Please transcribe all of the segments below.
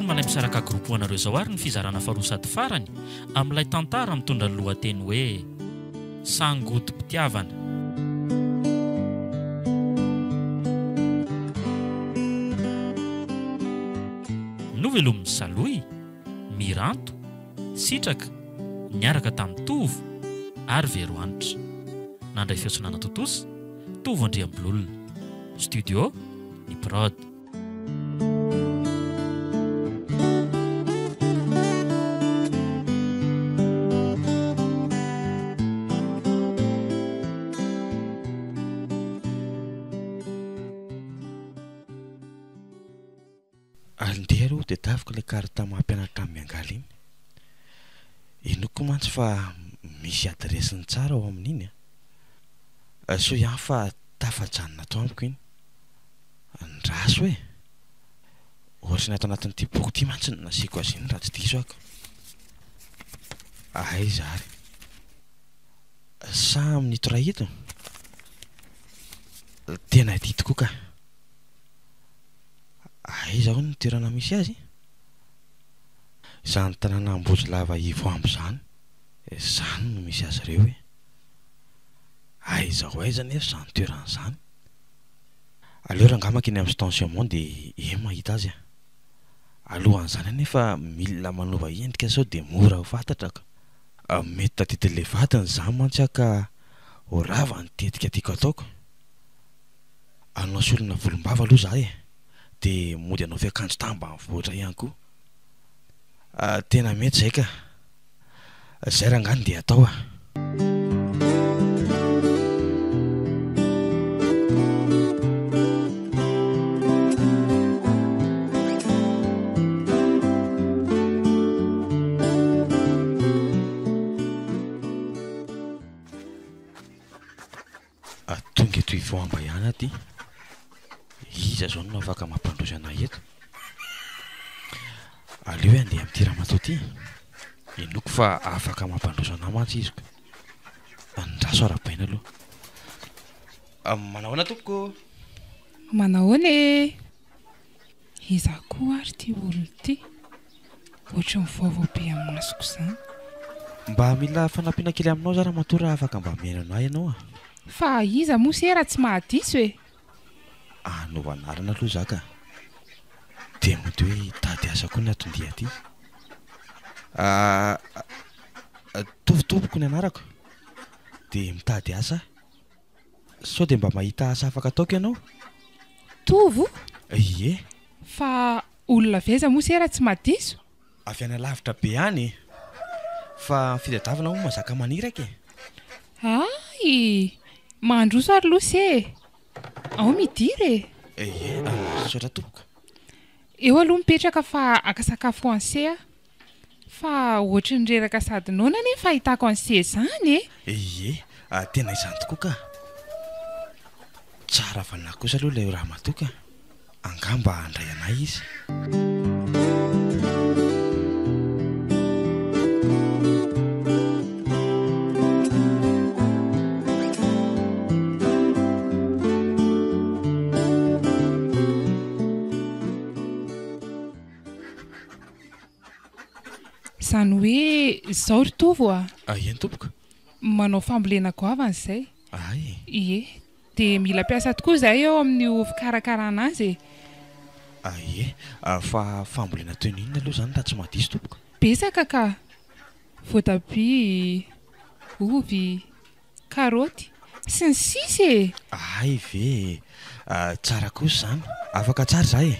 Atolotry ny Malaimisaraka Group ho anareo izao ary ny fizarana faharoa sady farany amin'ilay tantara mitondra ny lohateny hoe Sangodim-pitiavana. Novelomin'i Salohy, Miranto, Sitraka, niaraka tamin'i Tovo ary Verohanitra. Nandray feo sy nanatontosa, Tovo Andriambololona. Studio, Ny Prod. Andeha aloha tadiaviko ilay carte maha mpianatra an'i Miangaly iny. Inoako mantsy fa misy adiresiny tsara ao amin'iny an. Soa ihany fa tafajanona ato amiko iny. Andraso e! Ohatry ny ato anatin'ity boky ity mantsy no nasiako azy iny raha tsy diso aho ka. Aiza ary? Sa amin'ito iray ito? Tena ity tokoa ka. Aiza hono ny toerana misy azy? Izany tanàna Ambodilava Ivoambo izany, izany no misy azy ireo e! Aiza ho aiza anefa izany toerana izany? Aleo rangahy mankeny amin'ny stentionnement dia eny mahita azy a! Alohan'izany anefa mila manova endrika sao dia mora ho fantatra ka! Mety tadidin'ilay vadiny izany mantsy aho ka ho rava ny tetika tiako ataoko. Hanao solona volombava aloha za e! Dia mody hanao fiakanjo tambanivohitra ihany koa. Tena mety izay ka! Zay rangahy no ndeha atao a! Tonga eto Ivoamba ihany aho ty. Iza izao no afaka mampandroso anay eto? Aleo hoe handeha amin'ity ramatoa ity. Inoako fa afaka mampandroso anah mantsy izy ko. Andraso arahabaina aloha. Manahoana tompoko? Manahoana e! Iza koa ary ity olona ity? Ohatry ny vaovao be amin'ny masoko izany. Mba mila fanampiana kely aminao za ramatoa raha afaka mba mihaino anah ianao a! Fa iza moa se raha tsy mahadiso e? Hanova anarana aloha za ka. Dia mody hoe hitady asa koa ny atondia aty. Tovo tompoko ny anarako. Dia mitady asa aho. Sao dia mba mahita asa afaka ataoko ianao? Tovo? Ie. Fa olona avy aiza moa se raha tsy mahadiso? Avy any alavitra be any e! Fa ny fitadiavana hono mazaka maniraka e! Hay! Mandroso ary aloha se e! Ao midira e! Ie, misaotra tompoko. Eo aloha mipetraka fa haka sakafo ho an'i se aho. Fa ohatry ny reraka sady noana anie ny fahitako an'i se izany e! Ie, tena izany tokoa ka! Tsara fanahy kosa aloha ilay ramatoa ka! Angamba handray anay izy. Izany hoe izao ry Tovo a! Eny tompoko. Manao fambolena goavana izay. Ay e! Ie. Dia mila mpiasa tokoa izahay eo amin'io fikarakarana azy e! Ie. Fa fambolena toy ny inona aloha izany raha tsy mahadiso tompoko? Betsaka ka! Voatabia, ovy, karaoty, sy ny sisa e! Hay ve e! Tsara kosa izany. Afaka tsara izaho e!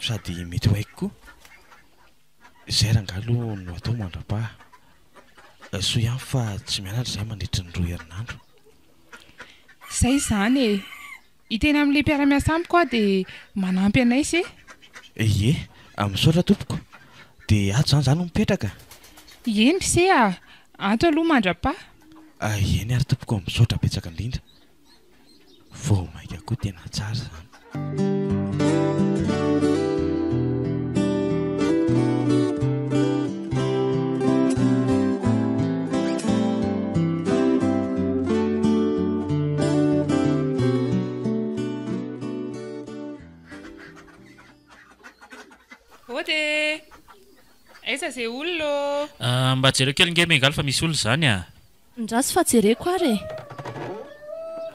Sady mety ho haiko koa. Izay rangahy aloha no atao mandra-paha. Soa ihany fa tsy mianatra izahay mandritry ny roa herinandro. Izay izany e! Hiteny amin'ilay mpiara-miasa amiko aho dia manampy anay se. Ie, misaotra tompoko. Dia ato izany izaho no mipetraka? Eny ry se a! Ato aloha mandra-paha. Eny ary tompoko, misaotra betsaka indrindra. Vao mainka koa tena tsara izany. Ody e! Aiza ze olona ô? Ah, mba jereo kely nge Miangaly fa misy olona izany ah! Andraso fa jereko ary e!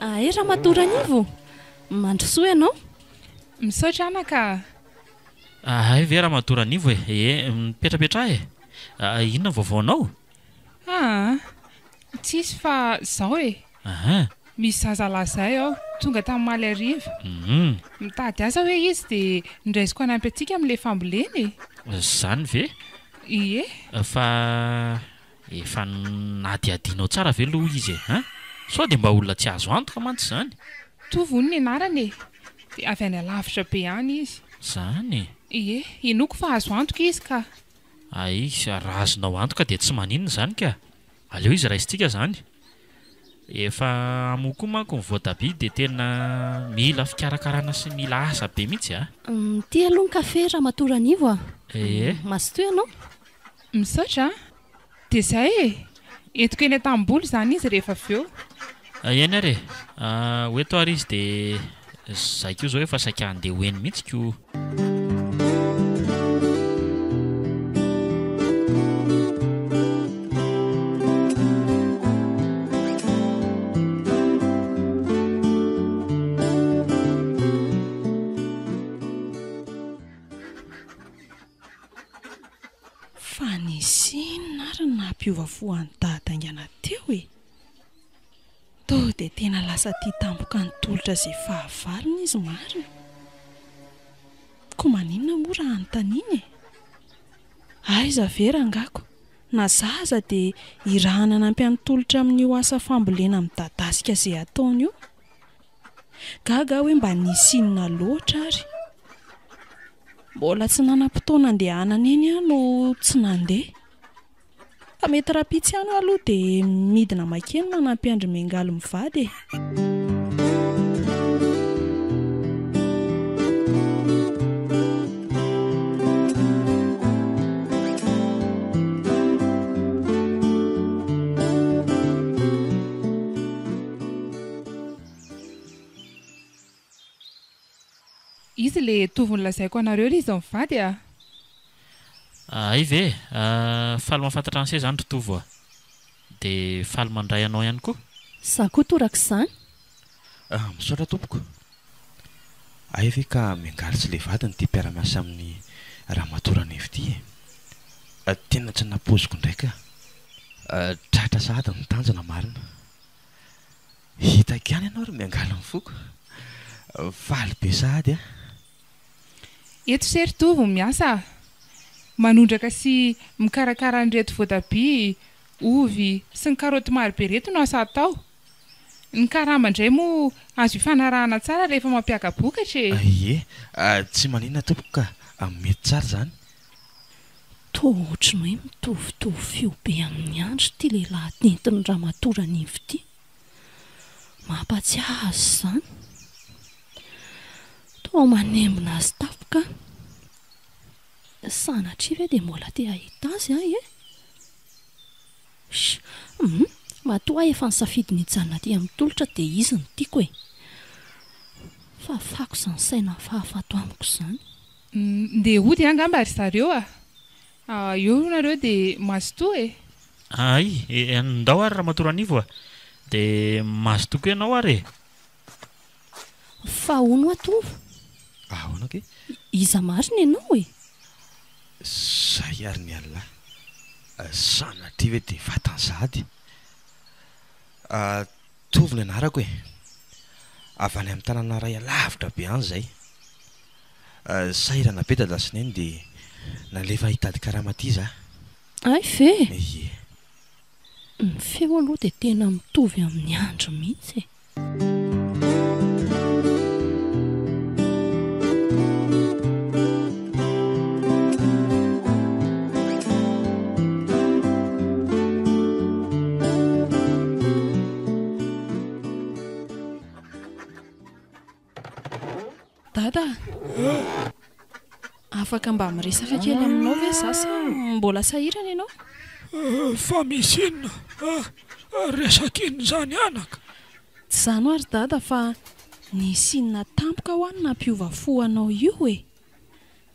Ahay Ramatoa Ranivo! Mandrosoa ianao! Misaotra anaka a! Ahay ve Ramatoa Ranivo e! E, mipetrapetraha e! Inona ny vaovaonao? Aa! Tsisy fa zao e! Aha! Misy zazalahy zay ao, tonga tamin'ny omaly hariva. Mitady asa hoe izy dia noraisiko hanampy antsika amin'ilay fambolena e! Zany ve? Ie. Fa efa nadihadianao tsara ve aloha izy e? An? Sao dia mba olona tsy azo antoka mantsy izany? Tovo hono ny anarany e! Dia avy any alavitra be any izy. Zany e? Ie, inoako fa azo antoka izy ka. Hay, raha azonao antoka dia tsy maninona izany ka! Aleo izy raisintsika izany. Efa hamoa koa manko ny voatabia dia tena mila fikarakarana sy mila asa be mihitsy a! Ity aloha ny kafe Ramatoa Ranivo a! Ee. Mazotoa ianao. Misaotra a! Dia izay e! Entiko eny an-tanimboly izany izy rehefa avy eo. Eny ary e! Ho eto ary izy dia izahay koa izao efa saika handeha ho eny mihitsy ko! Fa nisy inona ary no nampiova fo an'i Dada haingana teo e? Toa dia tena lasa tia tampoka ny tolotra izay fahavalony izy marina. Koa maninona moa raha anontaniana e? Aiza ve rangako, na za aza dia irahana hanampy an'i Tolotra amin'io asa fambolena midadasika izay ataony io. Gaga aho hoe mba nisy inona loatra ary. Mbola tsy nanam-potoana handehanana eny aho no tsy nandeha. Fa mety rahampitso ihany aho aloha dia midina makeny manampy an-dry Miangaly mivady e. Izy le tovony lazaiko anareo ry izy mivady a! Hay ve e! Faly mahafantatra an'se zany ry Tovo a! De faly mandray anao ihany koa. Za koa torak'izany. Misaotra tompoko. Hay ve ka miangaly sy le vadiny ity mpiara-miasa amin'i Ramatoa Ranaivo ity e! Tena tsy nampoiziko indray ka! Tratra sahady ny tanjona marina. Hitako ihany ianao ry miangaly ny foko. Faly be sahady aho. Eto se ry Tovo miasa a! Manondraka sy mikarakara an'ireto voatabia, ovy sy ny karaoty maro be ireto no asa atao. Ny karama indray moa azo ifanarahana tsara rehefa mampiaka-bokatra e! Ie, tsy maninona tompoko ka, mety tsara izany. Toa ohatry ny hoe mitovitovy feo be amin'i Andry ity lehilahy nentin'i Ramatoa Ranivo ity. Mampahatsiahy azy izany. Toa manembona azy tampoka aho. Sanatria ve dia mbola te hahita azy aho e? Sh, hum, matoa aho efa nisafidy ny hijanona aty amin'ny tolotra dia izy no tiako e. Fafako izany saina hafahafa ato amiko izany. Ndeha hody angamba ry zareo a! Eo nareo dia mazotoa e! Hay, ndao ary Ramatoa Ranivo a! Dia mazotoa koa ianao ary e! Fa hono hoa Tovo? Ahoana kay? Iza marina ianao e? Zay ary ny Allah! Sanatria ve dia vatany sahady? Tovo ny anarako e! Avy any amin'ny tanàna iray alavitra be any izay. Sahirana be dada sy neny dia nalefa hitady karama aty za. Hay ve? Ie. Ny feo aloha dia tena mitovy amin'ny Andry mihitsy e. Dada a! Afaka mba miresaka kely aminao ve za sa mbola sahirana ianao? Fa misy inona? Resaka inona izany anaka? Tsy izany hoa ry dada fa nisy inona tampoka hoa no nampiova fo anao io e!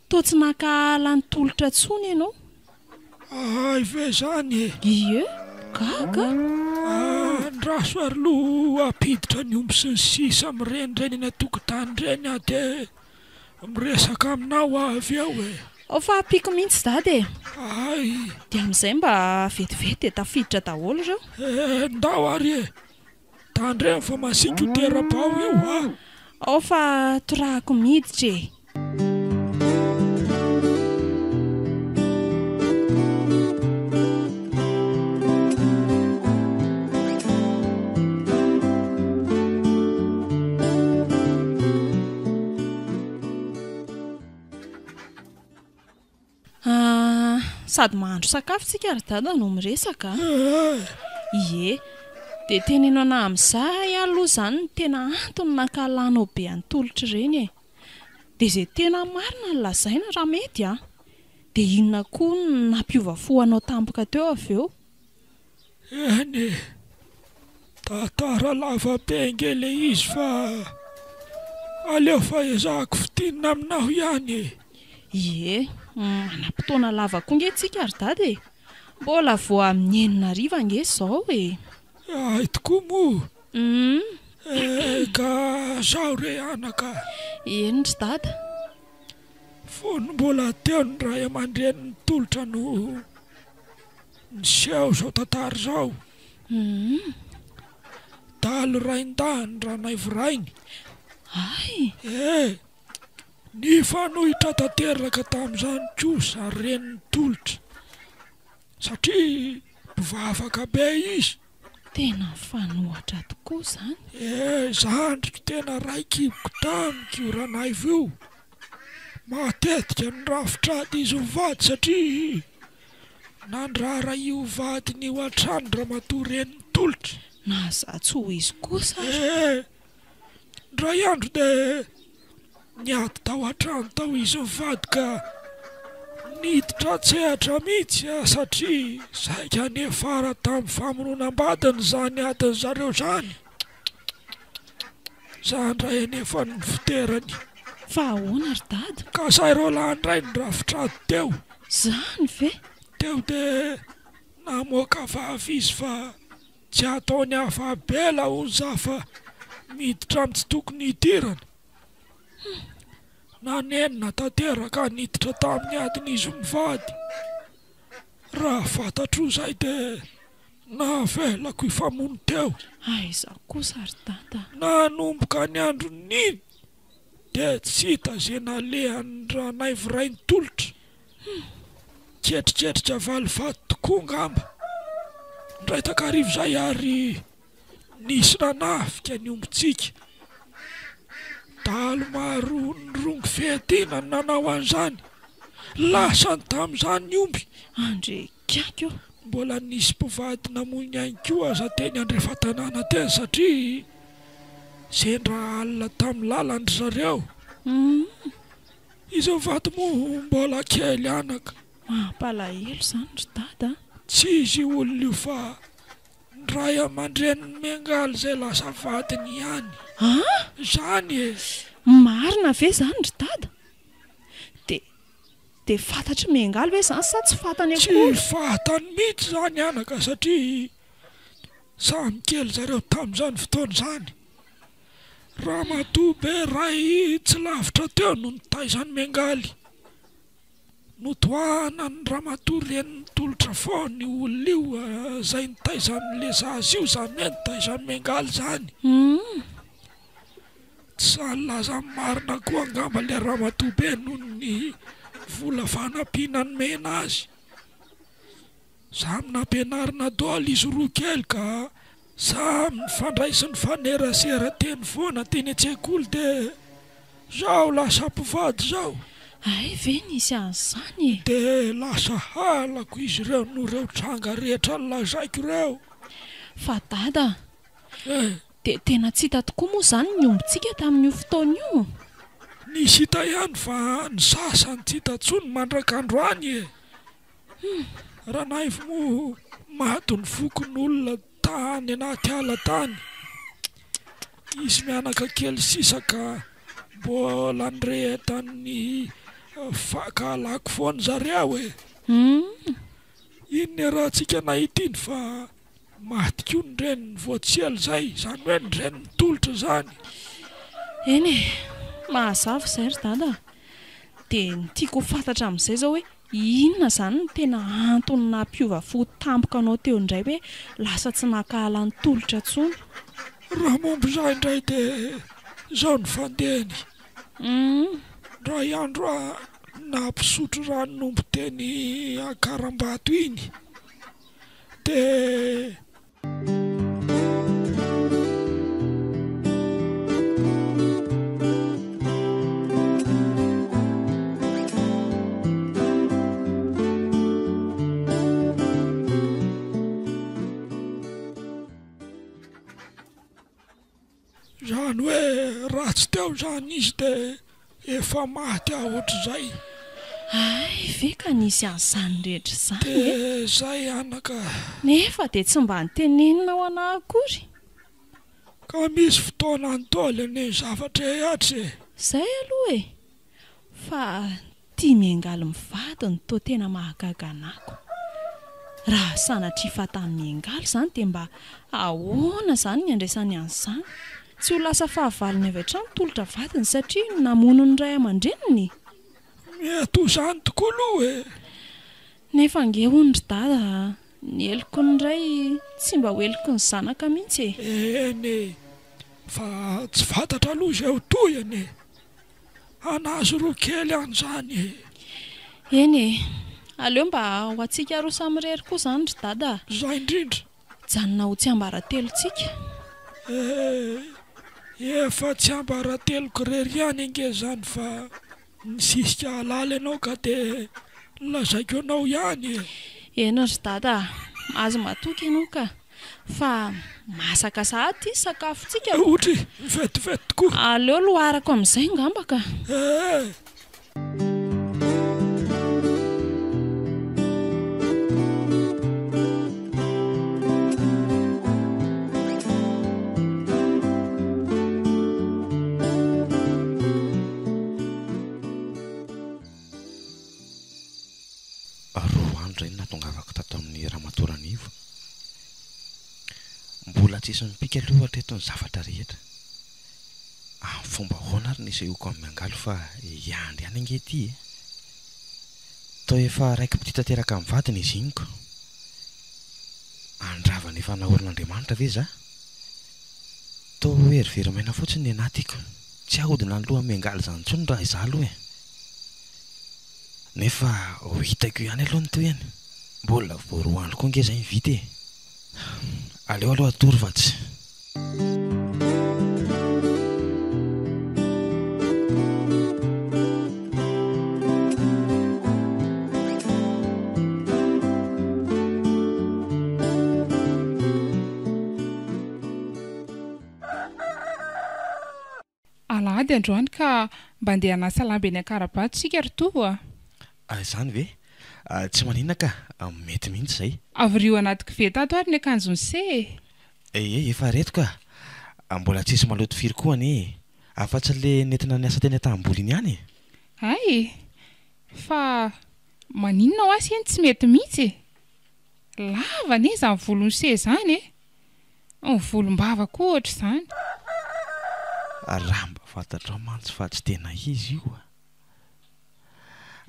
Toa tsy nankahala an'i Tolotra intsony ianao. Hay ve izany e! Ie, gaga a! Andraso ary aloha hampiditra ny omby sy ny sisa mirenireny eny an-tokotany ireny aho dia miresaka aminao aho avy eo e! Ao fa ampiako mihitsy dada e! Hay! Dia amin'izay mba vetivety dia tafiditra daholo ireo. Eh, ndao ary e! Tandremo fa masiaka io tera-bao io a! Ao fa torahako miditra e! Ah, sady mahandro sakafo tsika ry dada no miresaka a. Ie, dia teneno anah amin'izay aloha izany ny tena antony nankahalanao be an'i Tolotra ireny e. Dia izay tena marina no lazaina raha mety a. Dia inona koa no nampiova fo anao tampoka teo avy eo? Eny e! Tantara lava be ange le izy fa aleo fa ezahako fintinina aminao ihany e! Ie, manam-potoana lava koa nge tsika ry dada e! Mbola vao amin'ny 6000 ange izao e! Hay tokoa moa! Hum. Eh, ka zao re anaka a! Eny ry dada. Fony mbola teo ny ray aman-drenin'i Tolotra no Niseho izao tantara izao. Humm. Dalo rain-dahiny Ranaivo rainy. Hay! Eh! Nifanohitra tanteraka tamin'izany kosa renin'i Tolotra. Satria mpivavaka be izy. Tena mifanohatra tokoa izany. Eh! Zandriko tena raikiboko tamiko io Ranaivo io. Matetika nirafitrady izy mivady satria Nandrara io vadiny io hatrany ramatoa renin'i Tolotra. Na za tsy ho izy kosa ary. Eh! Indray andro dia niady tao an-trano tao izy mivady ka niditra an-tsehatra mihitsy aho satria saika niafara tamin'ny famonoana am-badiny izany adin-dry zareo izany. Za indray anefa no nifiterany. Fa ahoana ry dada? Ka zay roalahy indray no rafitrady teo. Zany ve? Teo dia namoaka vava izy fa tsy ataony afa-bela hono za fa miditra amin'ny tsy tokony hidirana. Hum. Nanenina tanteraka aho niditra tamin'ny adin'izy mivady. Raha fantatro izay dia navelako hifamono teo. Aiza kosa ry dada a! Nanomboka ny andron'iny dia tsy hita izay nalehan'i Ranaivo Rainitolotra. Ketriketrika valifaty tokoa angamba. Indray takariva izay ary nisy nanafika ny ombintsika. Dahalo maro nirongo fiadiana no nanao an'izany. Lasany tamin'izany ny omby. Andre kiaky ô! Mbola nisy mpivady namoy ny ainy koa aza teny andrefan-tanàna teny satria sendra alina tamin'ny lalana ry zareo. Izy mivady moa mbola kely anaka. Mampalahelo izany ry dada a! Tsy izy io olona io fa ny ray aman-drenin'i Miangaly izay lasa vadiny ihany. An! Izany e! Marina ve izany ry dada? Dia dia fantatr'i Miangaly ve izany sa tsy fantany akory? Tsy fantany mihitsy izany anaka satria samy kely zareo tamin'izany fotoana izany. Ramatoa be iray tsy lavitra teo no nitaiza an'i Miangaly. Notohanan'ny ramatoa renin'i Tolotra foana io olona io izay nitaiza an'ilay zaza io, izany hoe nitaiza an'i Miangaly izany. Tsy sahy nilaza ny marina koa angamba ilay ramatoa be noho ny vola fanampiana nomena azy. Samy nampianarina daholo izy roa kely ka samy nifandray sy nifanerasera teny foana teny an-tsekoly dia zao lasa mpivady zao. Hay ve nisy an'izany e! Dia lasa halako izy ireo noho ireo tranga rehetra nolazaiko ireo. Fa dada a! Eh! Dia tena tsy hita tokoa moa izany ny ombintsika tamin'io fotoana io? Nisy hita ihany fa ny sasany tsy hita intsony mandrak'androany e! Hum! Ranaivo moa maty ny fokonolona tany anaty ala tany. Izy mianaka kely sisa ka mbola nirehetan'ny Fankahalako foana zareo e! Humm. Iny niarahantsika nahita iny fa maty koa ny reniny vao tsy ela izay, izany hoe ny renin'i Tolotra izany. Eny e! Mazava izay ry dada a! Dia ny tiako ho fantatra amin'izay izao hoe inona izany no tena antony nampiova fo tampoka anao teo indray hoe lasa tsy nankahala an'i Tolotra intsony? Raha momba izay indray dia izao ny fandehany. Indray andro aho nampisotro ranon'omby teny Ankarambato iny dia. Izany hoe raha tsy teo izany izy dia efa maty aho ohatr'izay. Hay ve ka nisy an'izany rehetra izany e! Dia izay anaka. Nefa dia tsy mba noteneninao anah akory. Ka misy fotoana antoly anie ny zavatra rehetra e! Izay aloha e! Fa tia miangaly mivady no toa tena mahagaga anako. Raha sanatria fatany miangaly izany dia mba ahoana izany ny andraisany an'izany? Tsy ho lasa fahavalony avy hatrany tolotra vadiny satria namono ny ray aman-dreniny? Mety ho izany tokoa aloha e! Nefa ange hono ry dada a, ny heloky ny ray tsy mba ho heloky ny zanaka mihitsy e! Eny e! Fa tsy fantatra aloha izay ho tohiny e! Hanazo roa kely any izany e! Eny e! Aleo mba ho antsika roa samirery koa izany ry dada a! Izay indrindra! Hijanona ho tsiambaratelontsika. Eh! Efa tsiambarateloko irery ihany ange izany fa nisisika hahalala ianao ka dia nolazaiko anao ihany e! Eny ry dada a! Mahazo matoky ianao ka! Fa masaka sahady ity ny sakafontsika ko. Ohatry ny vetivety tokoa. Aleo loharako amin'izay angamba ka. Ee. Roa andro izay no nahatongavako tato amin'ny Ramatoa Ranivo. Mbola tsisy mipika aloha hatreto ny zavatra rehetra. Amin'ny fomba ahoana ary no isehoako amin'i Miangaly fa hiandry ihany ange ity e? Toa efa raiki-pitia tanteraka amin'ny vadiny izy iny ko. Handrava ny efa naorin'Andriamanitra ve za? Toa ho hery very maina fotsiny ny anah tiako. Tsy hahodina ny loha Miangaly izany intsony raha izaho aloha e. Nefa ho hitako ihany aloha ny tohiny. Mbola vao roa andro koa ange izay ny vita e. Aleo aloha hatory fa tsy. Alahady androany ka mba andeha hanasa lamba eny Ankarabato isika ry Tovo a! Ah izany ve? Tsy maninona ka, mety mihitsy izay. Avorio anaty koveta ato ary ny akanjon'i Se e! Ee, efa reto ka! Mbola tsisy maloto firy koa anie e! Afa-tsy le nentina niasa teny an-tanimboly iny ihany e! Hay e! Fa maninona hoa se no tsy mety mihitsy e! Lava anie izany volon'i Se izany e! Ny volombava koa ohatr'izany. Raha mba fantatrao mantsy fa tsy tena izy io a!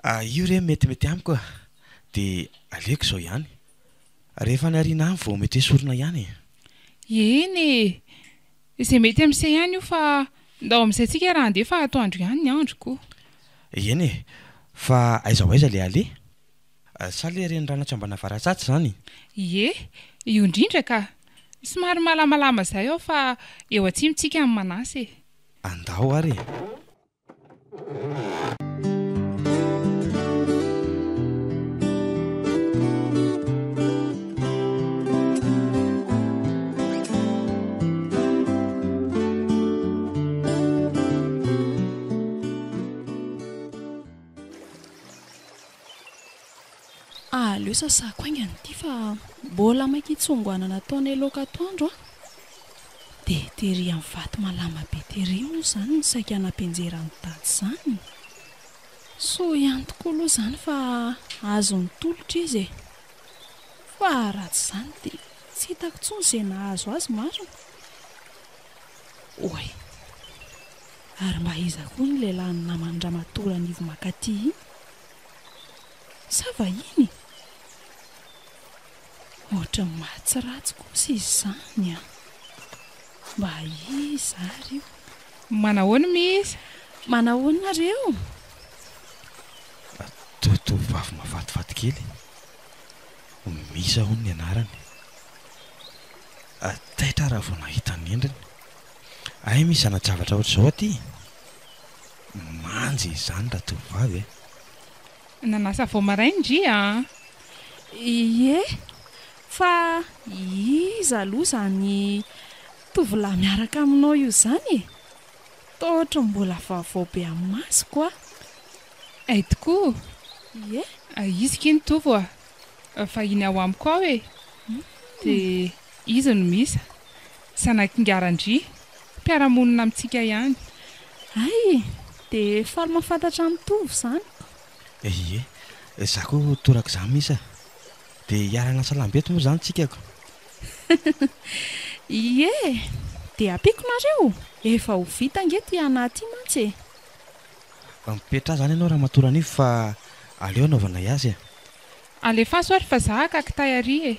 Ah, io re metimety amiko a! Dia aleoko izao ihany. Rehefa any aoriana any vao mety esorina ihany e! Eny e! Izay mety amin'ise ihany io fa ndao amin'izay tsika raha handeha fa atoandro ihany ny andro ko. Eny e! Fa aiza ho aiza ilay aleha? Sa le renirano atsy Ambanavaratsy atsy zany? Ie, io indrindra ka! Somary malamalama izay aho fa eo atsimo tsika no manasa e! Andao ary e! Aleo sasako haingana ity fa mbola maika hitsongoanana ataonay laoka atoandro an! Dia tery amin'ny vato malama be tery moa izany no saika nampianjera an'i Dada izany? Soa ihany tokoa aloha izany fa azon'ny tolotra izy e. Fa raha tsy izany dia tsy hitako intsony izay nahazo azy marina. Oay. Ary mba iza koa ny lehilahy naman'i Ramatoa Ranivo mankaty iny? Sa vahiny? Ohatran'ny mahatsiratsy kosa izy izany an! Mba iza ary io? Manahoana Miss? Manahoana nareo? Toa tovovavy mahafatifaty kely. Misa hono ny anarany. Taitra aho raha vao nahita ny endriny. Hay misy zana-javatra ohatr'izao aty? Manja izany ratovovavy e! Nanasa vao maraina ndry a! Ie, fa iza aloha izany tovolahy miaraka aminao io izany e? Toa ohatry ny mbola vaovao be amin'ny masoko a! Hay tokoa! Ie. Izy ky ny Tovo a! Vahiny ao amiko ao e! Dia izy no misa. Zanak'ingaran-dry, mpiara-monina amintsika ihany. Hay! Dia faly mahafantatra an'i Tovo izany. Ie, za koa torak'izany mihitsy a! Dia hiara-hanasa lamba eto moa izany tsika ko! Ie! Dia ampiako nareo? Efa ho vita ange ity anah ity mantsy e! Mipetraha izany ianao Ramatoa Ranivo fa aleo hanaovanay azy e! Alefaso ary fa za haka kitay ary e!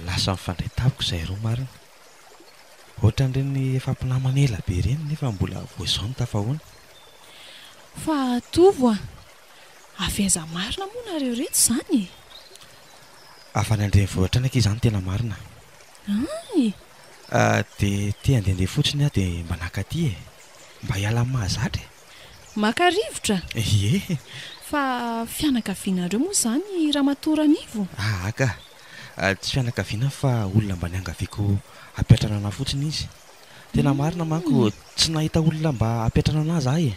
Lasa mifandray tampoka izahay roa marina. Ohatran'ireny efa mpinamana ela be ireny nefa mbola vao izao no tafahoana. Fa Tovo a! Avy aiza marina moa nareo reto izany e? Avy any an-drenivohitra any akia izany tena marina. Hay! Dia te handehandeha fotsiny aho dia mba nankaty e! Mba hiala amin'ny mahazatra e! Maka rivotra? Ie! Fa fianakavianareo moa izany Ramatoa Ranivo? Aa ka! Tsy fianakaviana fa olona mba niangaviako hampiantrano anà fotsiny izy. Tena marina manko tsy nahita olona mba hampiantrano anà za e!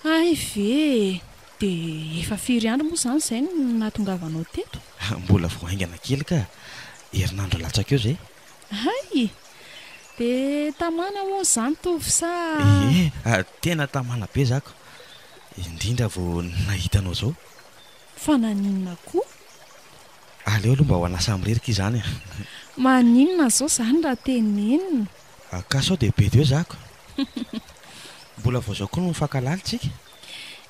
Hay ve e! Dia efa firy andro moa izany izay no nahatongavanao teto? Mbola vao haingana kely ka! Herinandro latsaka eo izay. Hay! Dia tamana hono izany Tovo sa? Ie, tena tamana be za ko! Indrindra vao nahita anao izao. Fa naninona koa? Aleo aloha mba ho anà samirery ky izany a! Maninona izao izany raha tenenina? Ka sao dia be deo zako. Mbola vao izao koa no mifankahalala tsika.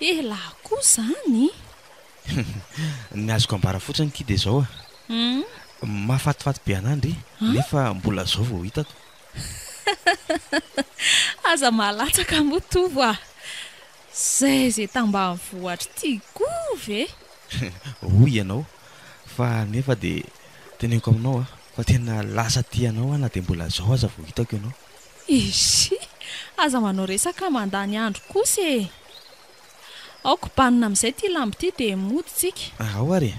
Elah koa izany! Ny azoko ambara fotsiny ity dia izao a! Mahafatifaty be anà ndry nefa mbola izao vao hitako. Aza mahalatsaka moa Tovo a! Zay ze tambanivohitra ty koa ve? Hoy ianao, fa nefa dia teneniko aminao a, fa tena lasa tia anao aho na dia mbola zao aza vao hitako ianao. Izy, aza manao resaka mandany andro kosa e! Ao kobanina amin'izay ity lambo ity dia mody tsika. Ao ary e!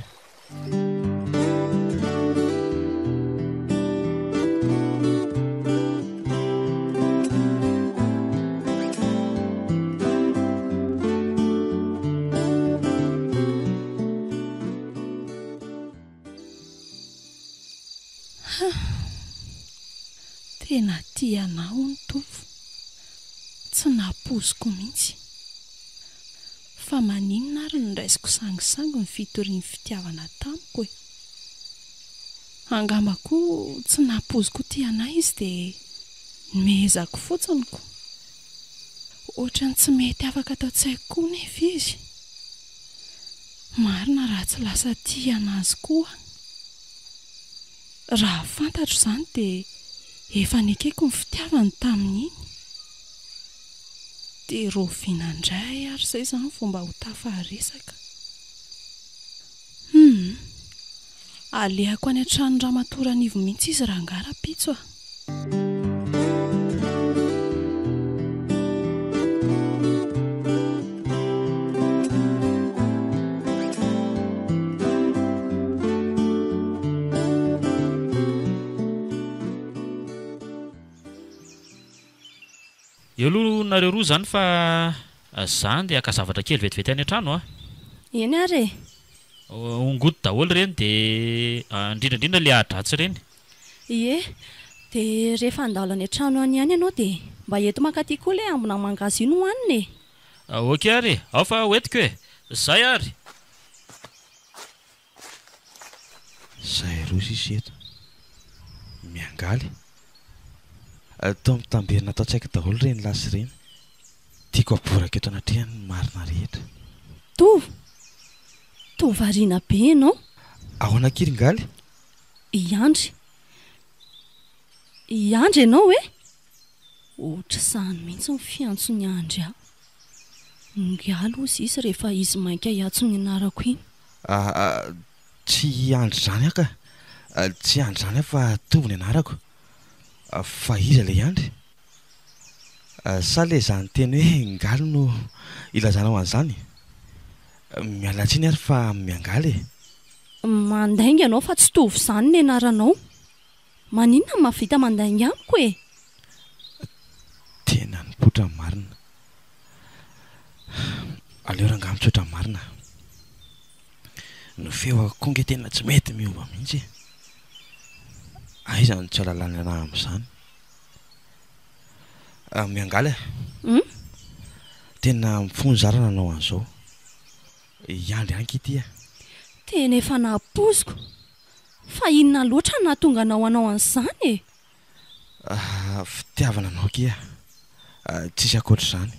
Tena tia anah hono Tovo. Tsy nampoiziko mihitsy. Fa maninona ary no raisiko sangisangy ny fitorian'ny fitiavana tamiko e? Angamba koa tsy nampoiziko ho tia anah izy dia nomehezako fotsiny ko. Ohatran'ny tsy mety afaka ato an-tsaiko koa nefa izy. Marina raha tsy lasa tia an'azy koa aho. Raha fantatro izany dia efa nekeko ny fitiavany tamin'iny. Dia rahoviana indray ary izay izany vao mba ho tafaresaka? Hum! Alehako any an-tranon'i Ramatoa Ranivo mihitsy izy rangahy rahampitso a! Eo. Eo aloha nareo roa izany fa za andeha haka zavatra kely vetivety any an-trano a! Eny ary e! Ongoty daholo ireny dia indrindra indrindra ilay ahi-dratsy ireny. Ie, dia rehefa handalo any an-trano any ihany ianao dia mba ento mankaty koa ilay ambina mangahazo iny hohanina e! Ok ary e! Ao fa hoentiko e! Zay ary! Zay roa sisa eto. Miangaly. Toa mitamberina ato an-tsaiko daholo ireny lasy ireny. Tiako haboraka eto anatrehany ny marina rehetra. Tovo! Toa variana be ianao. Ahoana akia ry Ngaly? I Andry. I Andry ianao e? Ohatr'izany mihitsy ny fiantson'i Andry ahy. Ngaly hozy izy rehefa izy mainka hiantso ny anarako iny. Ah, tsy i Andry izany aho ka. Tsy Andry izany aho fa Tovo ny anarako. Fa iza ilay Andry? Sa ilay izaho niteny hoe Ngaly no ilazanao an'izany? Miala tsiny ary fa miangaly e. Mandainga ianao fa tsy Tovo izany ny anaranao. Maninona no mahavita mandainga amiko e? Tena nipoitra ny marina. Aleo rangahy mitsotra ny marina. Ny feoko koa nge tena tsy mety miova mihitsy e. Aiza no tsy ahalalana anah amin'izany? Miangaly a. Tena mifona za raha nanao an'izao. Hiandry anky ity a. Tena efa nampoiziko. Fa inona loatra no nahatonga anao hanao an'izany e? Fitiavana anao akia, tsisy ankoatr'izany.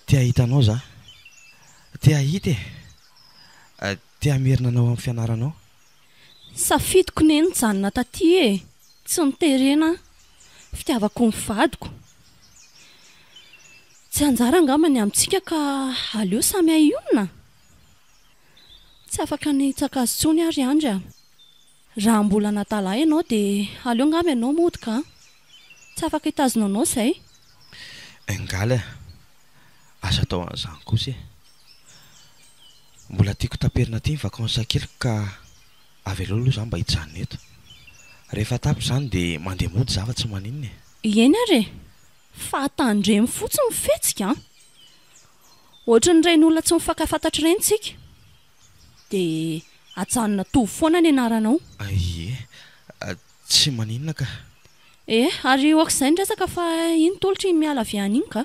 Te hahita anao za. Te hahita e! Te hamerina anao amin'ny fianaranao. Safidiko ne nijanona taty e! Tsy noterena aho. Fitiavako ny vadiko. Tsy anjara angamba ny amintsika ka aleo samy hahionona. Tsy afaka ny hitsaka azy intsony aho ry Andry a! Raha mbola anadala ianao dia aleo angamba ianao mody ka! Tsy afaka hitazona anao izay. Ngaly a! Aza atao an'izany kosa e! Mbola tiako taperina aty ny vacances keliko ka avelao aloha za mba hijanona eto. Rehefa tapitra izany dia mandeha mody za fa tsy maninona e! Eny ary e! Fa tandremo fotsiny ny fihetsika an! Ohatran'ireny olona tsy mifankafantatra ireny tsika. Dia ajanona Tovo foana ny anaranao. Ie, tsy maninona ka. Eh, ary ok izay ny resaka fa iny tolotra iny miala avy any iny ka.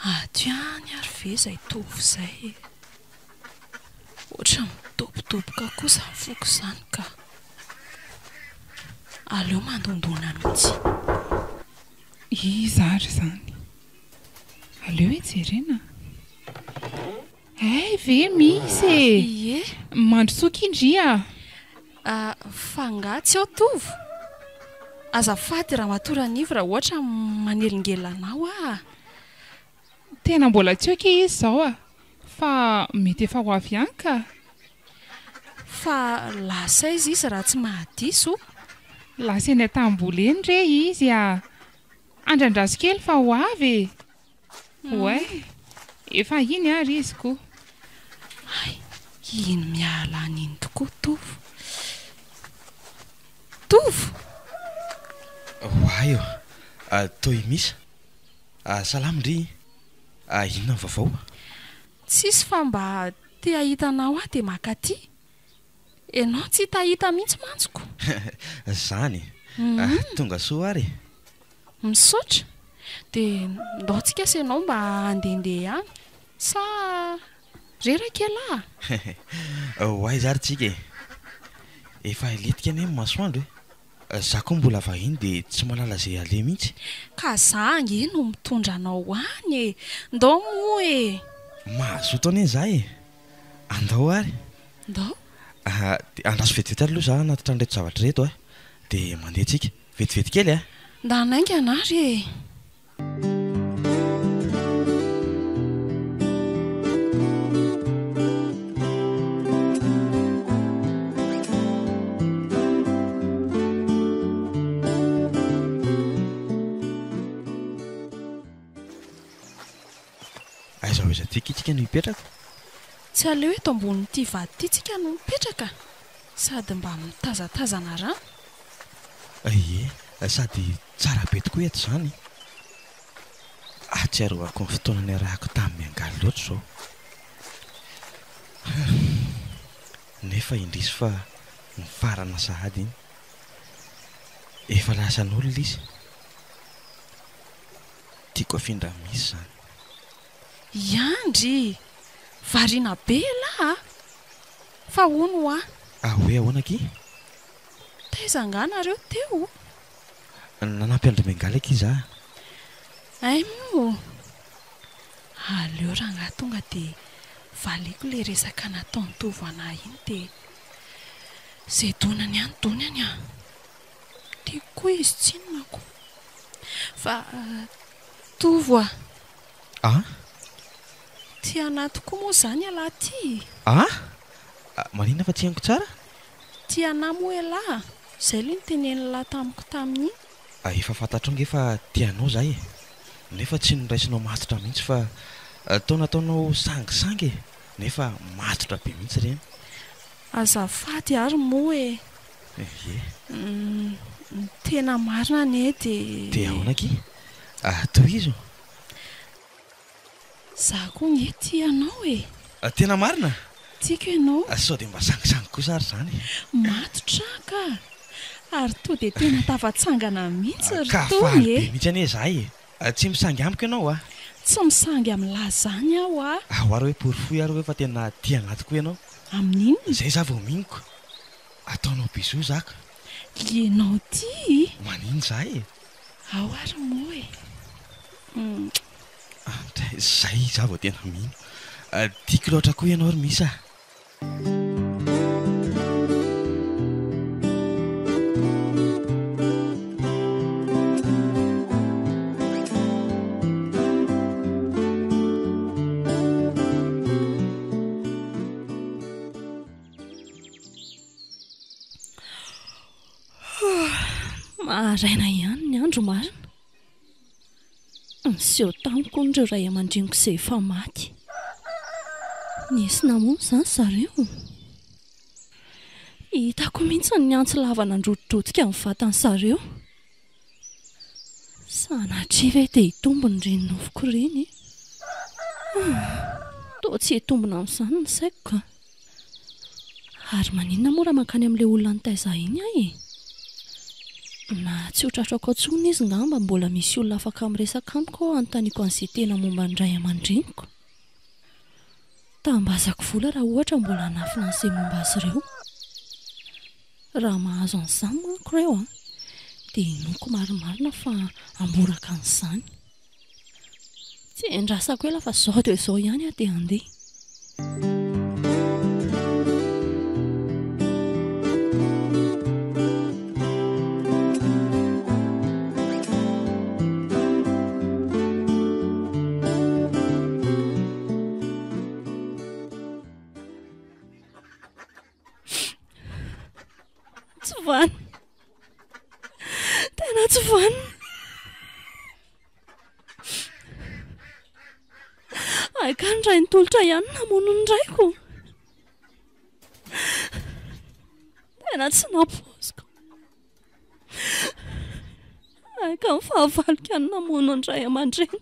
Ato ihany ary ve izay Tovo izay e? Ohatran'ny midobodoboka koa izany foko izany ka. Aleo mandondona mihitsy. Iza ary izany? Aleo e jerena. Hay ve misy e! Ie. Mandrosoa akia ndry a! Fa angaha tsy ao Tovo? Azafady Ramatoa Ranivo raha ohatra manelingelina anao aho a! Tena mbola tsy eo akia izy izao a! Fa mety efa ho avy ihany ka! Fa lasa aiza izy raha tsy mahadiso? Lasa eny an-tanimboly eny re izy a! Andrandraso kely fa ho avy e! Oay! Efa iny ary izy ko! Hay, iny miala any iny tokoa Tovo. Tovo! Oay ô! Toa i Misa. Salama ndry! Inona ny vaovao? Tsisy fa mba te hahita anao aho dia mankaty. Ianao tsy hitahita mihitsy mantsy ko! Zany! Tonga soa ary e! Misaotra! Dia ndao tsika sy ianao mba handehandeha any. Sa reraka ialahy? Ho aiza ary tsika e? Efa hilentika anie ny masoandro e! Za koa mbola vahiny dia tsy mahalala izay aleha mihitsy. Ka za ange no mitondra anao any e! Ndao moa e! Mazoto anie za e! Andao ary! Ndao! Dia andraso vetivety ary aloha za hanatitra an'ireto zavatra ireto a! Dia mandeha tsika. Vetivety kely a! Ndana haingana ary e! Aiza ho aiza aty akia tsika no hipetraka? Tsy aleo eto ambonin'ity vato ity tsika no mipetraka? Sady mba mitazatazana rano. Ie, sady tsara be tokoa eto izany. Ahatsiarovako ny fotoana niarahako tamin'i Miangaly loatra izao. Hum, nefa indrisy fa nifarana sahady iny. Efa lasan'olona izy. Tiako afindra mihitsy izany. I Andry! Variana be elah a! Fa hono hoa. Ah hoe ahoana akia? Taiza angaha nareo teo? Nanampy an-dry Miangaly akia za. Hay moa! Aleo rangahy tonga dia valiako ilay resaka nataon'i Tovo anah iny dia izay donany any donany an! Tiako koa izy tsinona ko! Fa Tovo a! A? Tia anah tokoa moa izany ialahy ity e! A? Maninona fa tsy henoko tsara? Tia anah moa ialahy a! Izay aloha no tenenin'lah tamiko tamin'iny. Efa fantatrao nge fa tia anao za e! Nefa tsy noraisinao matotra mihitsy fa toa nataonao sangisangy e! Nefa matotra be mihitsy ireny. Azafady ary moa e! Ie. Ny tena marina anie dia. Dia ahoana akia? Tohizo. Za koa nge tia anao e! Tena marina? Tiako ianao. Sao dia mba sangisangy kosa ary izany e? Matotra aho ka! Ary toa dia tena tafatsangana mihitsy ry Ka Tony faly e! be mihitsy anie za e! Tsy misangy amiko ianao a! Tsy misangy amin'lah izany aho a! Ao ary hoe porofoy ary hoe fa tena tia anah tokoa ianao. Amin'inona? Izay za vao mino ko! Ataonao bisous za ka! Ianao ity? Manino za e? Ao ary moa e! Zay za vao tena mino. Tiako loatra koa ianao ry Misa a! Maraina ihany ny andro marina. Niseho tamiko hono ireo ray aman-dreniko izay efa maty. Nisy namono izany zareo. Hitako mihitsy ny antsy lava nandrotidrotika ny vatan'ny zareo. Sanatria ve dia hitombina ireny nofiko ireny e? Toa tsy hitombina amin'izany ny saiko ka. Ary maninona moa raha mankany amin'ilay olona nitaiza ahy iny aho e? Na tsy ho tratrako ao intsony izy ngamba mbola misy olona afaka miresaka amiko ao hanontaniako an'izay tena momba ny ray aman-dreniko. Tambazako vola raha ohatra mbola hanafina an'izay momba azy ireo. Raha mahazo an'izany manko ireo an, dia inoako marimarina fa hamboraka an'izany. Tsy endrasako ela fa zao dia zao ihany aho dia handeha. Tsy vanona. Tena tsy vanona. Hay ka ny rain'i Tolotra ihany no namono ny raiko. Tena tsy nampoiziko. Hay ka ny fahavaloko ihany no namono ny ray aman-dreniko.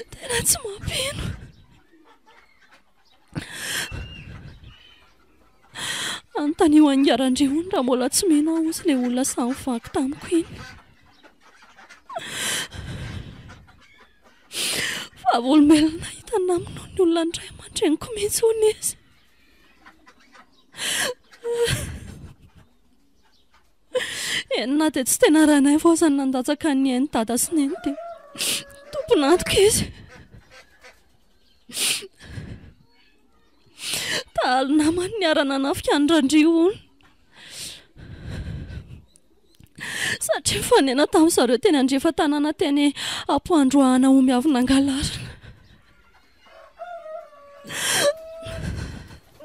Tena tsy mampino. Anontanio an'i Randriony raha mbola tsy mino aho hozy ilay olona sahy nivaky tamiko iny. Vavolombelona nahita ny namonoan'ny olona ny ray aman-dreniko mihitsy hono izy. Eny na dia tsy tena Ranaivo aza no nandatsaka ny ain'i Dada sy Neny dia tompon'antoka izy. Dahalo namany niara-nanafika an'i Randria hono. Satria nifanena tamin-dry zareo teny andrefan-tanàna teny Ampoandroahana omby avy nangalarina.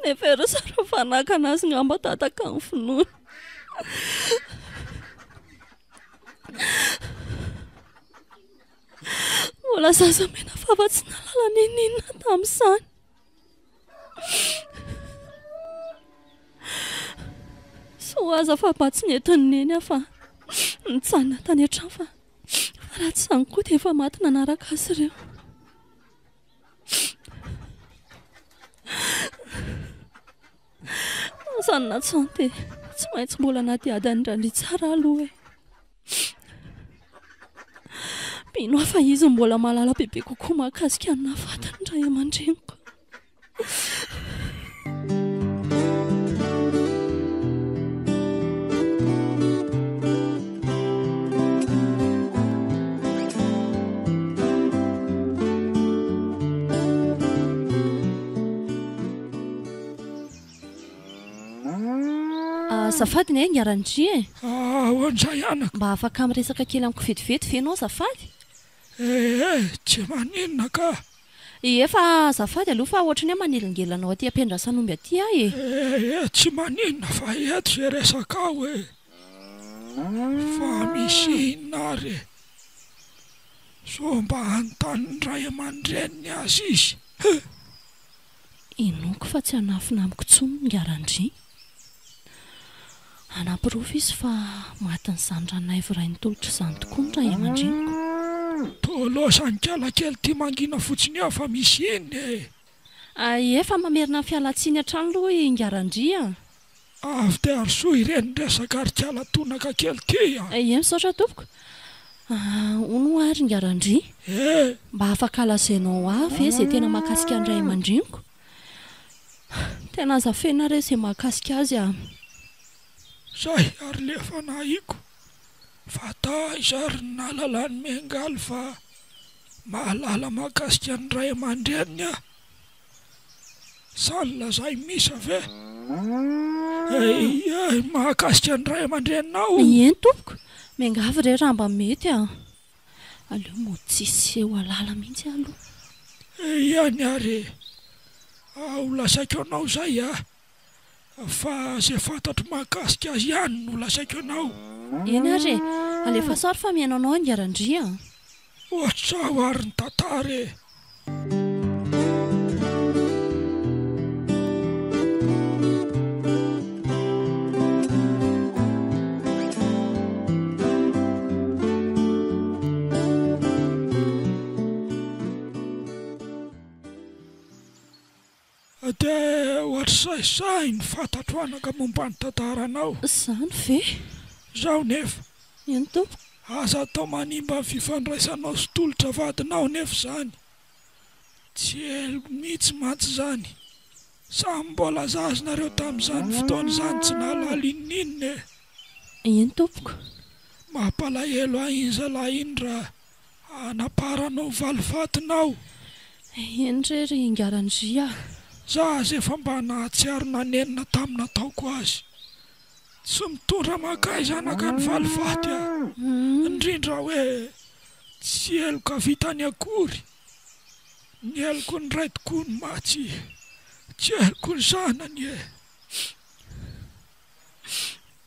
Nefa ireo zareo fanakana azy ngamba tataka ny finoany. Mbola zaza mena vava tsy nahalala n'inon'inona tamin'izany. Soa aza fa mba tsy nentin'i Neny aho fa nijanona tany an-trano fa fa raha tsy izany koa dia efa maty nanaraka azy ireo. Na izany na tsy izany dia tsy maintsy mbola hanadihady an'i Randriantsara aloha e. Mino aho fa izy no mbola mahalala bebe kokoa mahakasika ny nahafaty ny ray aman-dreniko. Azafady ne Ngarandria e! Ahoana izay anaka? Mba afaka miresaka kely amiko vetivety ve ianao azafady? Ee, tsy maninona ka! Ie fa azafady aloha fa ohatran'ny hoe manelingelina anao aty am-piandrasan'omby aty aho e! Ee, tsy maninona fa eto izay resakao e! Fa misy inona ary e? Sao mba hanontany ny ray aman-dreniny azy izy he! Inoako fa tsy hanafina amiko intsony ny Randria. Hanaporofo izy fa matin'izany Ranaivo Rainitolotra izany tokoa ny ray aman-dreniko. Toa loza ny kala kely ty mangina fotsiny eo fa misy inona e! Efa mamerina ny fialantsiny hatrany aloha i Ngarandria a! Avy dia arosoy ireny resaka ry kala tonaka kely ty a! Ie misaotra tompoko. Hono hoa ry Ngarandria. E! Mba afaka lazainao ahy ve izay tena mahakasika ny ray aman-dreniko? Tena aza afenina re izay mahakasika azy a! Zay ary le fanahiko fa taiza ary ny nahalalan'i Mengaly fa mahalala mahakasika ny ray aman-dreniny aho? Sa nolazain'i Misa ve? Eeh, mahakasika ny ray aman-dreninao? Eny tompoko, miangavy re raha mba mety a! Aleo mody tsy hiseho halala mihitsy aloha. Eny ary e! Ho lazaiko anao izay a! Fa izay fantatro mahakasika azy ihany no lazaiko anao. Eny ary e! Alefaso ary fa mihaino anao Ingahy Randria a! Ohatr'izao ary ny tantara e! Dia ohatr'izay sahy ny fantatro anaka momba ny tantaranao. Izany ve? Izao nefa. Eny tompoko. Aza atao manimba ny fifandraisanao sy tolotra vadinao nefa izany. Tsy heloko mihitsy mantsy izany. Samy mbola zaza nareo tamin'izany fotoana izany tsy nahalala inon'inona e. Eny tompoko. Mampalahelo ahy iny zalahy iny raha Anaparanao valifatinao. Eny re ry Ingaranjia a! Za aza efa mba nahatsiaro nanenina tamin'ny nataoko azy. Tsy mitondra mankaiza anaka ny valifaty a! Indrindra hoe tsy heloka vitany akory. Ny heloky ny ray tokoa no maha-tsy tsy heloky ny zanany e!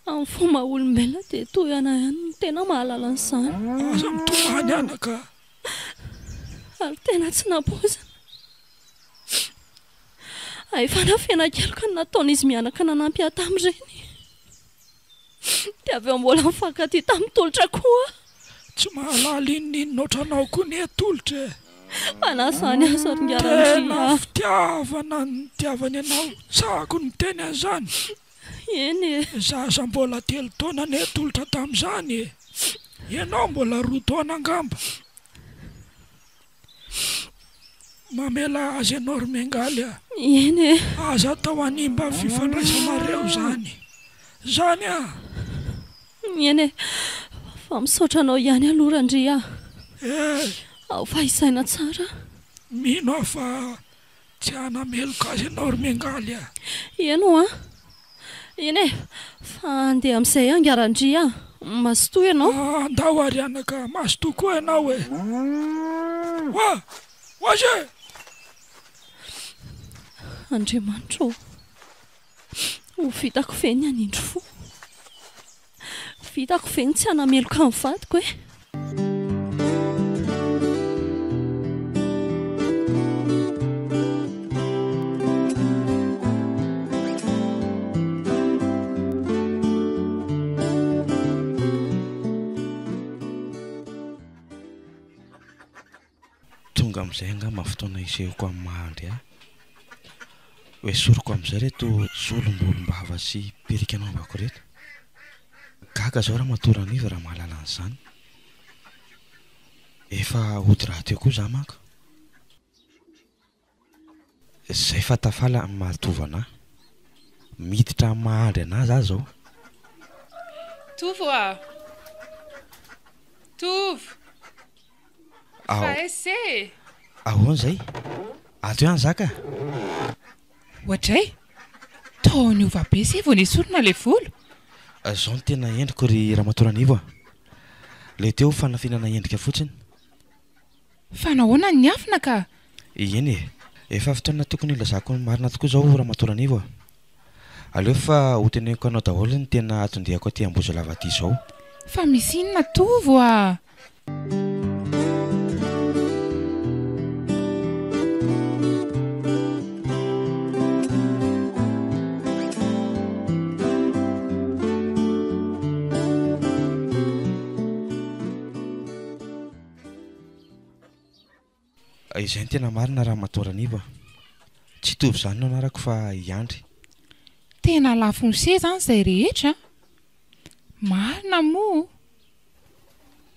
Amin'ny fomba olombelona dia toy anah ihany no tena mahalala an'izany. Aza mitomany anaka a! Ary tena tsy nampoizina. Hay fanafenan-keloka no nataon'izy mianaka nanampy ahy tamin'ireny. Dia avy eo mbola nifankatia tamin'i Tolotra koa aho. Tsy mahalala inon'inona ohatranao koa anie Tolotra e! Fa na izany aza ry Ngarandria. Tena fitiavana no nitiavany anao, sahako ny miteny an'izany. Eny e! Zaza mbola telo taona anie Tolotra tamin'izany e! Ianao mbola roa taona angamba. Mamelà azy ianao ry Miangaly a! Eny e! Aza atao hanimba ny fifandraisanareo izany. Izany a! Eny e! Fa misaotra anao ihany aloha Randria a! E! Ao fa hisaina tsara. Mino aho fa Tsy hanameloka azy ianao ry Miangaly a! Eny hoa! Eny e! Fa handeha amin'izay angaha Randria a! Mazotoa ianao! Andao ary anaka, mazotoa koa ianao e! Hoa! Ho azy e! Andriamanitra ô! Ho vitako ve ny hanindry fo? Vitako ve ny tsy hanameloka ny vadiko e? Tonga amin'izay angamba ny fotoana hisehoako amin'ny maha Andry ahy. Hoesoriko amin'izay ireto solombolom-bava sy perika anaovako ireto. Gaga izao Ramatoa Ranivo raha mahalala an'izany. Efa hody rahateo koa izaho manko. Zay fa tafala amin'ny maha Tovo anah. Miditra amin'ny maha Andry anah za zao. Tovo a! Tovo! Fa aiza se e? Ahoana zay? Ato ihany za ka! Oadray! Toa niova be se vao nesorina ilay volo? Zao no tena endriko ry Ramatoa Ranivo a! Ilay teo fanafinana endrika fotsiny. Fa nahoana no niafina ka? Eny e! Efa fotoana tokony hilazako ny marina tokoa izao Ramatoa Ranivo a! Aleo fa hoteneniko anao daholo ny tena anton-diako aty Ambozolava aty izao. Fa misy inona Tovo a? Izay no tena marina Ramatoa Ranivo a! Tsy hitovy izany no anarako fa i Andry. Tena lafo-nse izany izay rehetra an! Marina moa!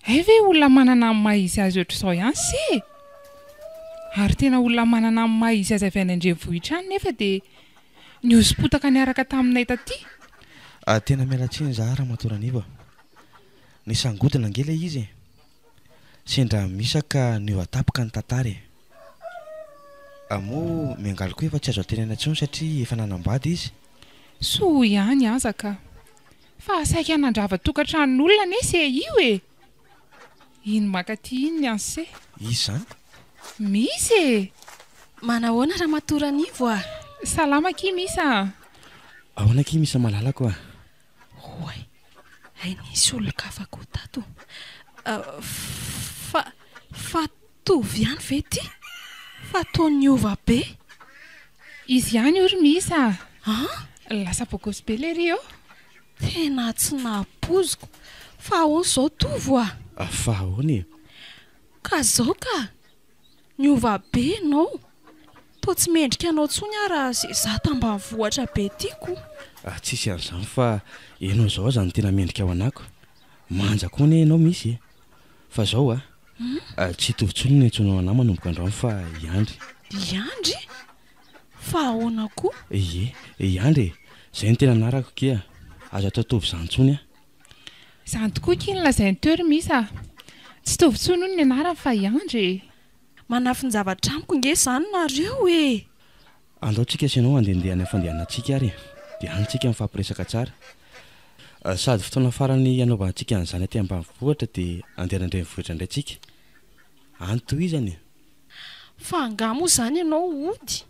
Hay ve olona manana ny maha izy azy ohatr'izao ihany se e! Ary tena olona manana ny maha izy azy avy any an-drenivohitra any nefa dia nihosom-potaka niaraka taminay taty. Tena miala tsiny izaho Ramatoa Ranivo a! Nisangodina ange ilay izy e! Sendra misaka niova tampoka ny tantara e! Moa miangaly koa efa tsy azo antenaina intsony satria efa nanambady izy? Soa ihany aza ka! Fa saika nandrava tokantranon'olona anie se io e! Iny mankaty iny ny an'i se. Iza izany? Misy e! Manahoana Ramatoa Ranivo a! Salama akia Misa a! Ahoana akia Misa malalako a! Oay, hay nisy olon-kafa koa tato. Fa, fa Tovo ihany ve ity? Fa toa niova be. Izy ihany io ry Misa a! An? Lasa bogosy be lery ô! Tena tsy nahapoiziko. Fa ahoana izao Tovo a? Fa ahoana e? Ka izao ka! Niova be ianao. Toa tsy mendrika anao intsony aho raha izay izaho tambanivohitra be ity ko. Ah tsisy an'izany fa ianao izao aza no tena mendrika ho anako. Manja koa anie ianao Misy e. Fa izao a, tsy hitovy intsony ny antsoinao anah manomboka androany fa i Andry. I Andry? Fa ahoana koa? Ie, i Andry e. Izay no tena anarako kia. Aza atao tovo izany intsony a. Izany tokoa akia no lazainy teo ry Misa a! Tsy Tovo intsony hono ny anarany fa i Andry e! Manafin-javatra amiko nge izany nareo e! Andao tsika sy ianao handehandeha any amin'ny fandehanantsika ary e! Dia any tsika mifampiresaka tsara. Sady fotoana farany hanaovantsika an'izany aty ambanivohitra dia handeha any an-drenivohitra indray tsika. Any tohizana e! Fa angaha moa izany ianao hody?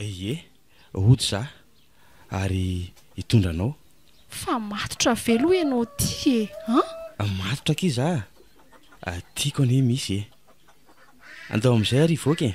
Ie, hody za. ary hitondra anao. Fa matotra ve aloha ianao ty e an? Matotra akia za a! Tiako anie misy e! Andao amin'izay ary hivoaka e!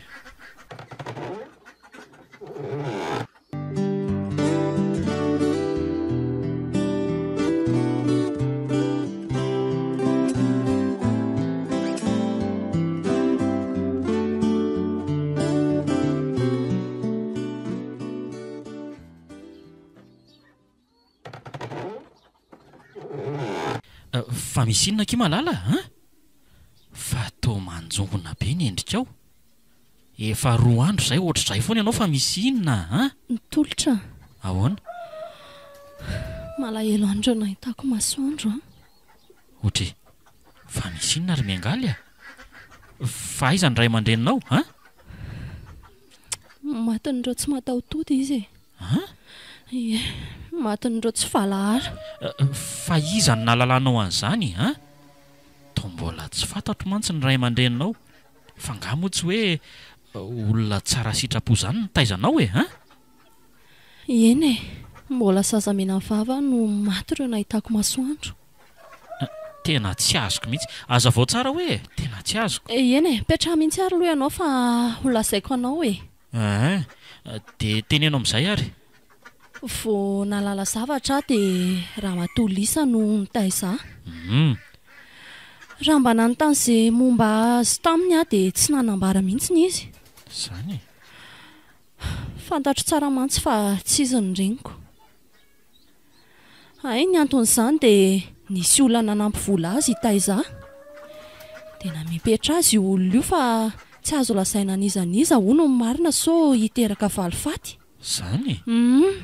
Fa misy inona akia Malala a? Fa toa manjombona be ny endrikao. Efa roa andro izay ohatr'izay foana ianao fa misy inona a? Tolotra a! Ahoana? Malahelo an'ireo nahitako masoandro a! Ohatry, fa misy inona ry Miangaly a? Fa aiza ny ray aman-dreninao a? Matin'ireo tsy mataho-tody izy e. An? Ie, matin'ireo tsy valahara. Fa iza no nahalalanao an'izany an? Toa mbola tsy fantatro mantsy ny ray aman-dreninao. Fa angaha moa tsy hoe olona tsara sitrapo izany nitaiza anao e? An? Eny e, mbola zaza menavava aho no maty ireo nahitako masoandro. Tena tsy azoko mihitsy. Hazavao tsara hoe e! Tena tsy azoko. Eny e, petraha mihitsy ary aloha ianao fa ho lazaiko anao e. Eeh, dia teneno amin'izay ary. Vao nahalala zavatra aho dia Ramatoa Lisa no nitaiza ahy. Humm. Raha mba nanontany izay momba azy taminy aho dia tsy nanambara mihitsy izy. Izany e? Fantatro tsara mantsy fa tsy izy ny reniko. Hay ny anton'izany dia nisy olona nanampy vola azy hitaiza ahy. Dia namepetra azy io olona io fa tsy azo lazaina an'iza n'iza hono ny marina sao hiteraka valifaty. Izany e? Humm.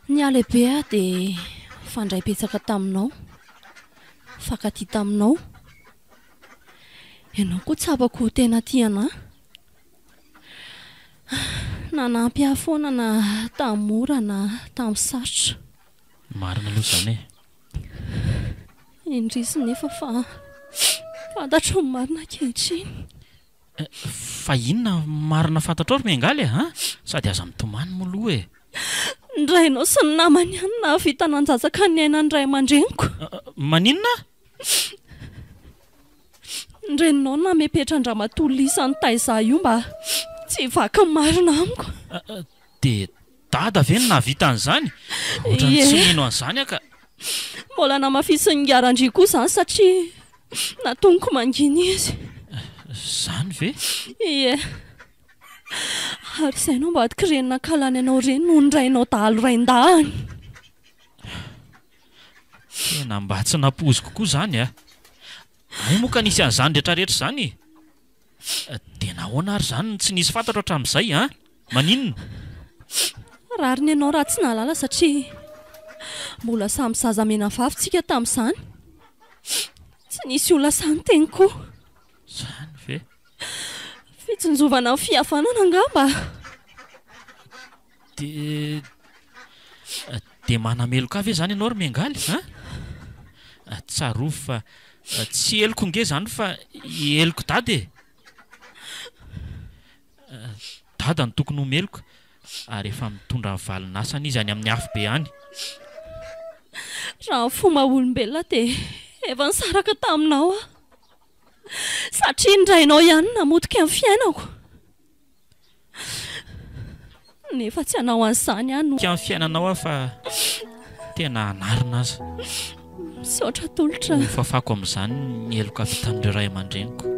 Nihalehibe aho dia nifandray betsaka taminao. Nifankatia taminao. Ianao koa tsapako ho tena tia anà. Nanampy ahy foana na tamin'ny mora na tamin'ny sarotra. Marina aloha izany e. Indrisy nefa fa fantatro ny marina ankehitriny. Fa inona marina fantatrao ry Miangaly a? Sady aza mitomany moa aloha e. Ny rainao sy ny namany ihany no nahavita nanjajaka ny ainan'ny ray aman-dreniko. Maninona? Ny reninao no namepetra an-dRamatoa Lisa nitaiza ahy io mba tsy hivaky ny marina amiko. Dia Dada ve no nahavita an'izany? Ohatran'ny tsy mino an'izany aho ka. Mbola namafisin'i Ingahy Randria koa izany satria natoniko mangina izy. Izany ve? Ie. Ary izay no ambadik'ireny nankahalany anao ireny noho ny rainao dahalo raindahiny. Tena mba tsy nampoiziko koa izany a! Hay moa ka nisy an'izany rehetrarehetra izany e! Dia nahoana ary izany no tsy nisy fantatro hatramin'izay an? Maninona? Rariny ianao raha tsy nahalala satria mbola samy zaza menavavy tsika tamin'izany. Tsy nisy olona sahy niteny koa. Izany ve? Fitsinjovana ny fihavanana angamba? Dia dia manameloka ahy ve izany ianao ry Miangaly an? Tsarovy fa tsy heloko nge izany fa helok'i Dada e! Dada no tokony ho meloka ary efa mitondra ny valin'asany izy any amin'ny afobe any. Raha ny fomba olombelona dia efa nisaraka taminao aho satria ny rainao ihany no namotika ny fiainako. Nefa tsy hanao an'izany aho no. Tsy amin'ny fiainanao aho fa tena hanarina aza. Misaotra Tolotra. Ho fafako amin'izany ny heloka avy tamin'ireo ray aman-dreniko.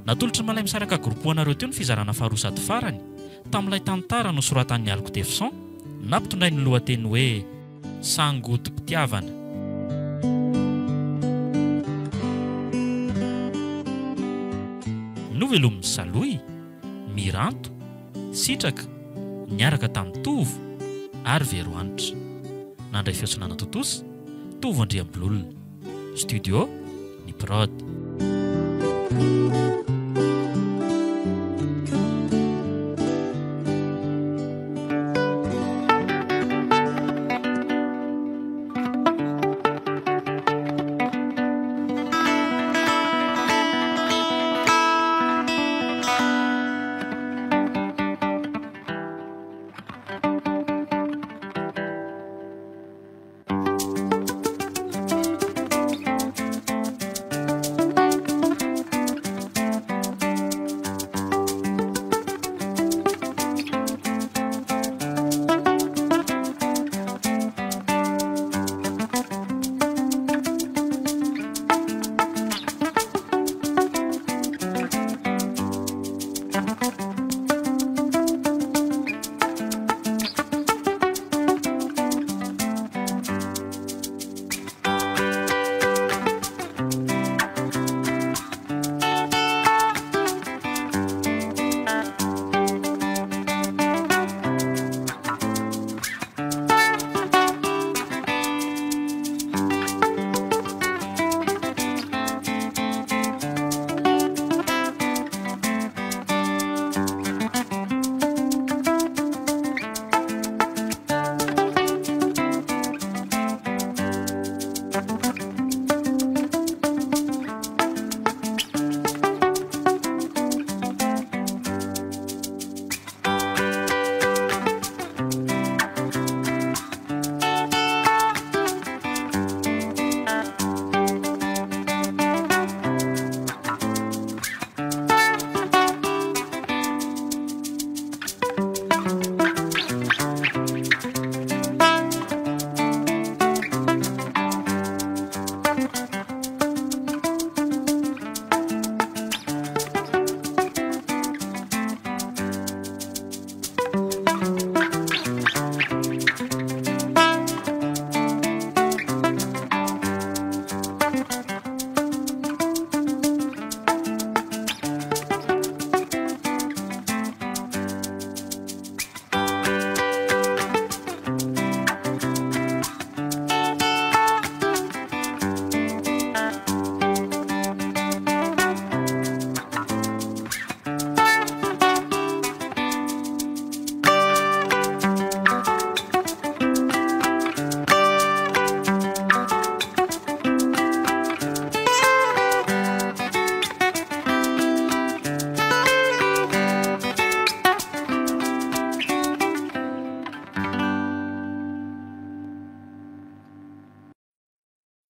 Natolotr'i Malaimisaraka Groupe ho anareo teo ny fizarana faharoa sady farany tamin'ilay tantara nosoratan'i Alko Defson nampitondrainy ny lohateny hoe Sangodim-pitiavana. Novelomin'i Salohy, Miranto, Sitraka, niaraka tamin'i Tovo ary Verohanitra. Nandray feo sy nanatontosa, Tovo Andriambololona. Studio, Ny Prod.